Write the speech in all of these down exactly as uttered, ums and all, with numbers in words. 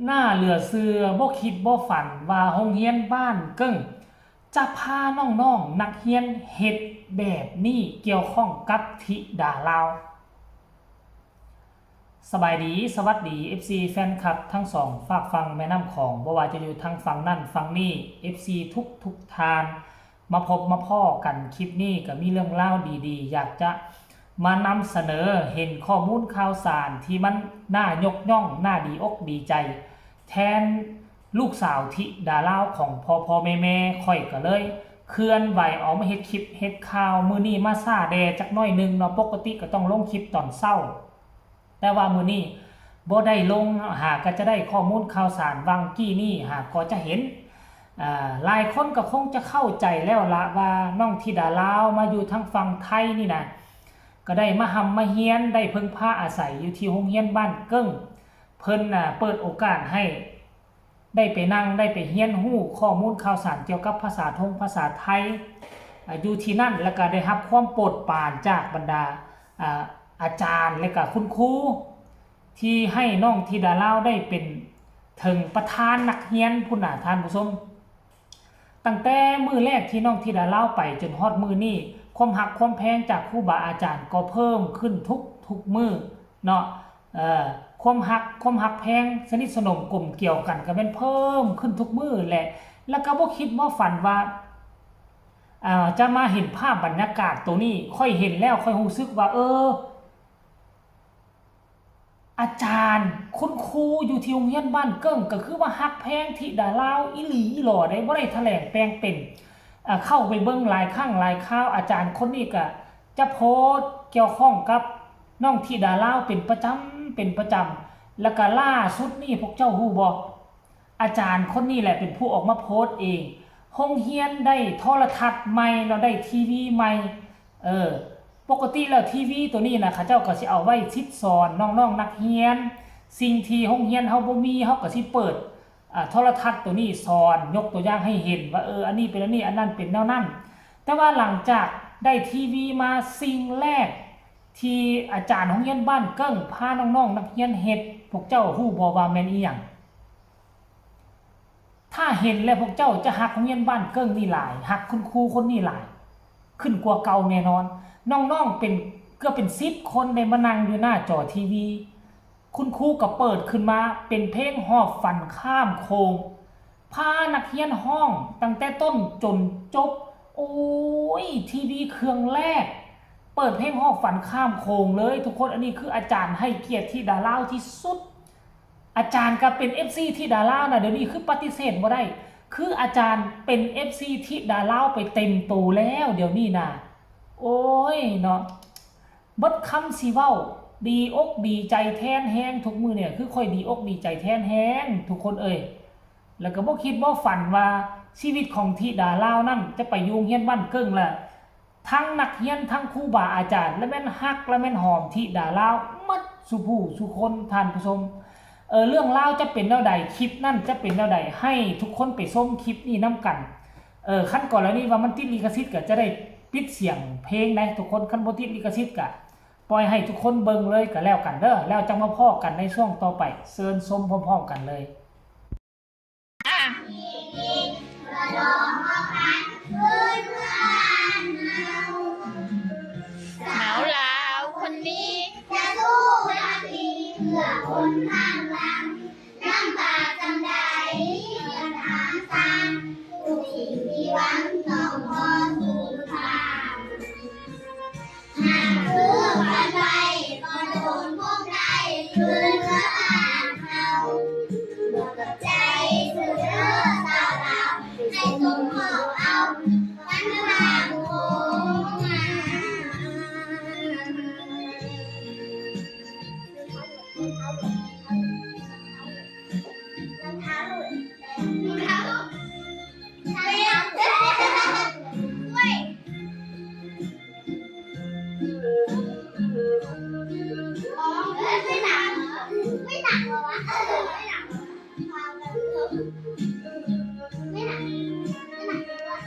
น่าเหลือเชื่อ บ่คิดบ่ฝันว่าโรงเรียนบ้านเกิ้ง จะพาน้องๆนักเรียนเฮ็ดแบบนี้เกี่ยวข้องกับธิดาลาว สบายดี สวัสดี เอฟซี แฟนคลับทั้งสองฟากฝั่งแม่น้ำของ บ่ว่าจะอยู่ทางฝั่งนั่นฝั่งนี้ เอฟซี ทุกทุกท่าน มาพบมาพ้อกันคลิปนี้ก็มีเรื่องราวดีๆ อยากจะมานำเสนอ เห็นข้อมูลข่าวสารที่มันน่ายกย่อง น่าดีอกดีใจ แทนลูกสาวธิดาลาวของพ่อพ่อแม่แม่ ข้อยก็เลยเคลื่อนไหวออกมาเฮ็ดคลิปเฮ็ดข่าว มื้อนี้มาช้าแด่จักหน่อยหนึ่งเนาะ ปกติก็ต้องลงคลิปตอนเช้า แต่ว่ามื้อนี้บ่ได้ลง หากก็จะได้ข้อมูลข่าวสาร วังกี้นี่หากก็จะเห็น อ่า หลายคนก็คงจะเข้าใจแล้วละว่าน้องธิดาลาวมาอยู่ทางฝั่งไทยนี่นะ ก็ได้มาฮ่ำมาเฮียน ได้เพิ่งพาอาศัยอยู่ที่โรงเรียนบ้านเกิ้ง เพิ่นน่ะเปิดโอกาสให้ได้ไปนั่ง ได้ไปเฮียนรู้ข้อมูลข่าวสารเกี่ยวกับภาษาทงภาษาไทย อ่า อยู่ที่นั่น แล้วก็ได้รับความโปรดปรานจากบรรดา อ่า อาจารย์ และก็คุณครู ที่ให้น้องธิดาลาวได้เป็นถึงประธานนักเรียนพุ้นน่ะท่านผู้ชม ตั้งแต่มื้อแรกที่น้องธิดาลาวไปจนฮอดมื้อนี้ ความฮักความแพงจากครูบาอาจารย์ก็เพิ่มขึ้นทุกทุกมื้อเนาะ เอ่อ ความฮัก ความฮักแพง สนิทสนมกลมเกลียวกันก็แม่นเพิ่มขึ้นทุกมื้อแหละ แล้วก็บ่คิดบ่ฝันว่า อ่า จะมาเห็นภาพบรรยากาศตัวนี้ ข้อยเห็นแล้วข้อยรู้สึกว่า เออ อาจารย์ คุณครูอยู่ที่โรงเรียนบ้านเกิ้ง ก็คือว่าฮักแพงธิดาลาวอีหลีอีหลอเด้ บ่ได้แถลงแปลงเป็น อ่า เข้าไปเบิ่งหลายครั้งหลายคราว อาจารย์คนนี้ก็จะโพสต์เกี่ยวข้องกับน้องธิดาลาวเป็นประจำ เป็นประจำ แล้วก็ล่าสุดนี่พวกเจ้าฮู้บ่ อาจารย์คนนี้แหละเป็นผู้ออกมาโพสต์เอง โรงเรียนได้โทรทัศน์ใหม่ แล้วได้ทีวีใหม่ เออ ปกติแล้วทีวีตัวนี้นะ เขาเจ้าก็สิเอาไว้สิทธิ์สอนน้องๆนักเรียน สิ่งที่โรงเรียนเฮาบ่มี เฮาก็สิเปิด อ่า โทรทัศน์ตัวนี้สอน ยกตัวอย่างให้เห็นว่า เออ อันนี้เป็นอันนี้ อันนั้นเป็นแนวนั้น แต่ว่าหลังจากได้ทีวีมา สิ่งแรกที่อาจารย์โรงเรียนบ้านเกิ้งพาน้องๆนักเรียนเฮ็ด พวกเจ้าฮู้บ่ว่าแม่นอีหยัง ถ้าเห็นแล้วพวกเจ้าจะฮักโรงเรียนบ้านเกิ้งนี่หลาย ฮักคุณครูคนนี้หลาย ขึ้นกว่าเก่าแน่นอน น้องๆเป็นเกือบเป็นสิบคนได้มานั่งอยู่หน้าจอทีวี คุณครูก็เปิดขึ้นมาเป็นเพลงฮอบฝันข้ามโขง พานักเรียนฮ้องตั้งแต่ต้นจนจบ โอ้ย ทีวีเครื่องแรก เปิดเพลงฮอบฝันข้ามโขงเลย ทุกคน อันนี้คืออาจารย์ให้เกียรติธิดาลาวที่สุด อาจารย์ก็เป็น เอฟซี ธิดาลาวนะ เดี๋ยวนี้คือปฏิเสธบ่ได้ คืออาจารย์เป็น เอฟซี ธิดาลาวไปเต็มตัวแล้ว เดี๋ยวนี้นะ โอ้ยเนาะ เบิดคำสิเว้า ดีอกดีใจแทนแฮง ทุกมื้อเนี่ย คือข้อยดีอกดีใจแทนแฮง ทุกคนเอ่ย แล้วก็บ่คิดบ่ฝันว่าชีวิตของธิดาลาวนั่นจะไปอยู่โรงเรียนบ้านเกิ้งละ ทั้งนักเรียน ทั้งครูบาอาจารย์ และแม่นฮัก และแม่นหอมธิดาลาวหมดสู่ผู้สู่คน ท่านผู้ชม เออ เรื่องราวจะเป็นแนวใด คลิปนั่นจะเป็นแนวใด ให้ทุกคนไปชมคลิปนี้นำกัน เออ คันกรณีว่ามันติดลิขสิทธิ์ก็จะได้ปิดเสียงเพลงได้ ทุกคน คันบ่ติดลิขสิทธิ์ก็ปล่อยให้ทุกคนเบิ่งเลยก็แล้วกันเด้อ แล้วจังมาพ้อกันในช่วงต่อไป เชิญชมพร้อมๆกันเลย อ่ะ สาวลาวคนนี้ จะสู้ทำดีเพื่อคนข้างหลัง ลำบากจำใดอย่าถามซ้ำ ทุกสิ่งที่หวังต้องขอสู่ทาง หากคือกันไปก็โดนพวกใดคืนเมื่อบ้านเฮา ขอบใจสุดเด้อสาวลาว ให้สมหอบเอากันทางโค้งมา รองเท้าหลุด รองเท้าหลุด เฮ้ย อ๋อ ไม่หนักเหรอ ไม่หนักเหรอวะ ไม่หนักเหรอวะ ไม่หนัก ไม่หนักเหรอวะ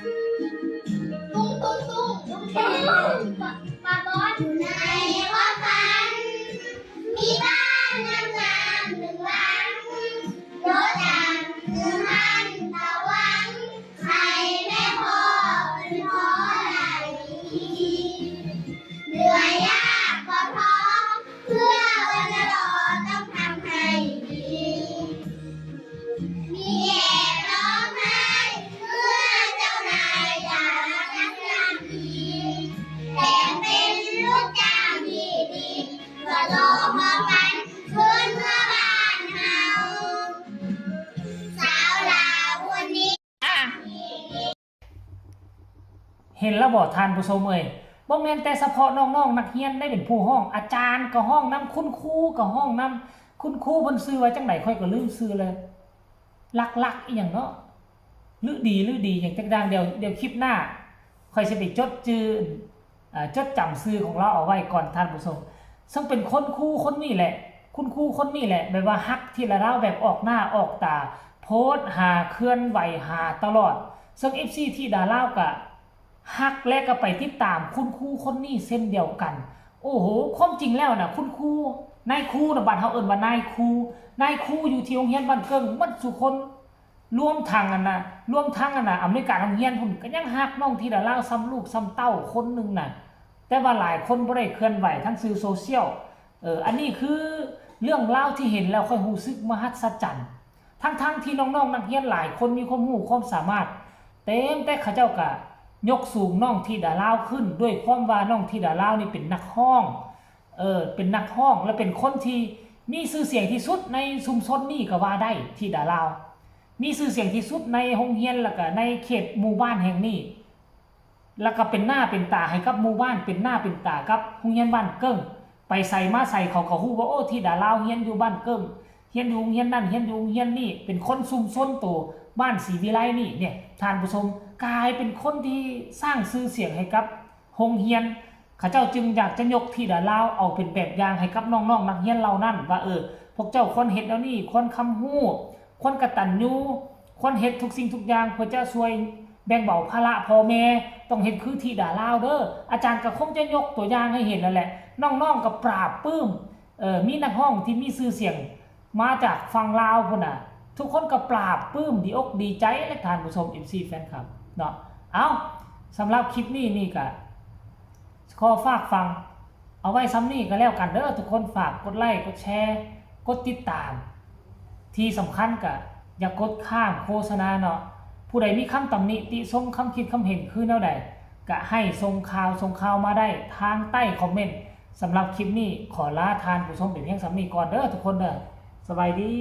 ตุ้ง ตุ้ง ตุ้ง ตุ้ง ตุ้ง ปลาบอสอยู่ในความฝัน มีบ้านงามๆหนึ่งหลัง ร เห็นแล้วบ่ท่านผู้ชมเอ่ย บ่แม่นแต่เฉพาะน้องๆนักเรียนได้เป็นผู้ฮ้อง อาจารย์ก็ฮ้องนำ คุณครูก็ฮ้องนำ คุณครูเพิ่นชื่อว่าจั่งใดข้อยก็ลืมชื่อเลย ลักๆอีหยังเนาะ ฤดี ฤดีหยังจักอย่าง เดี๋ยว เดี๋ยวคลิปหน้า ข้อยสิไปจดชื่อ เอ่อ จดจำชื่อของลาวเอาไว้ก่อนท่านผู้ชม ซึ่งเป็นคนครูคนนี้แหละ คุณครูคนนี้แหละ แบบว่าฮักธิดาลาวแบบออกหน้าออกตา โพสต์หา เคลื่อนไหวหาตลอด ซึ่ง เอฟซี ธิดาลาวก็ฮักและก็ไปติดตามคุณครูคนนี้เช่นเดียวกัน โอ้โห ความจริงแล้วนะ คุณครู นายครูนะ บ้านเฮาเอิ้นว่านายครู นายครูอยู่ที่โรงเรียนบ้านเกิ่งหมดซุคน รวมทั้งอันน่ะ รวมทั้งอันน่ะ อำนวยการโรงเรียนพุ้นก็ยังฮักน้องธิดาลาวส่ำลูกส่ำเต้าคนหนึ่งน่ะ แต่ว่าหลายคนบ่ได้เคลื่อนไหวทางสื่อโซเชียล เออ อันนี้คือเรื่องราวที่เห็นแล้วข้อยรู้สึกมหัศจรรย์ ทั้งๆที่น้องๆนักเรียนหลายคนมีความรู้ความสามารถ เต็ม แต่เขาเจ้าก็ยกสูงน้องธิดาลาวขึ้น ด้วยความว่าน้องธิดาลาวนี่เป็นนักฮ้อง เออ เป็นนักฮ้อง และเป็นคนที่มีชื่อเสียงที่สุดในชุมชนนี่ก็ว่าได้ ธิดาลาว มีชื่อเสียงที่สุดในโรงเรียน แล้วก็ในเขตหมู่บ้านแห่งนี้ แล้วก็เป็นหน้าเป็นตาให้กับหมู่บ้าน เป็นหน้าเป็นตากับโรงเรียนบ้านเกิ่ง ไปไสมาไสเขาก็ฮู้ว่า โอ้ ธิดาลาวเรียนอยู่บ้านเกิ่ง เรียนอยู่โรงเรียนนั่น เรียนอยู่โรงเรียนนี่ เป็นคนชุมชนโตบ้านศรีวิไลนี่ เนี่ย ท่านผู้ชม กลายเป็นคนที่สร้างชื่อเสียงให้กับโรงเรียน เขาเจ้าจึงอยากจะยกธิดาลาวเอาเป็นแบบอย่างให้กับน้องๆนักเรียนเหล่านั้น ว่า เออ พวกเจ้าควรเฮ็ดแนวนี้ ควรค้ำฮู้ ควรกตัญญู ควรเฮ็ดทุกสิ่งทุกอย่างเพื่อจะช่วยแบ่งเบาภาระพ่อแม่ ต้องเฮ็ดคือธิดาลาวเด้อ อาจารย์ก็คงจะยกตัวอย่างให้เห็นแล้วแหละ น้องๆก็ปราบปลื้ม เออ มีนักฮ้องที่มีชื่อเสียงมาจากฝั่งลาวพุ้นน่ะ ทุกคนก็ปราบปลื้มดีอกดีใจและท่านผู้ชม เอฟซี แฟนคลับเนาะ เอ้า สำหรับคลิปนี้นี่ก็ขอฝากฟังเอาไว้ส่ำนี้ก็แล้วกันเด้อ ทุกคนฝากกดไลค์ กดแชร์ กดติดตาม ที่สำคัญก็อย่ากดข้ามโฆษณาเนาะ ผู้ใดมีคำตำหนิติชม คำคิดคำเห็นคือแนวใด ก็ให้ส่งข่าว ส่งข่าวมาได้ทางใต้คอมเมนต์ สำหรับคลิปนี้ขอลาท่านผู้ชมไปเพียงส่ำนี้ก่อนเด้อทุกคนเด้อ สบายดี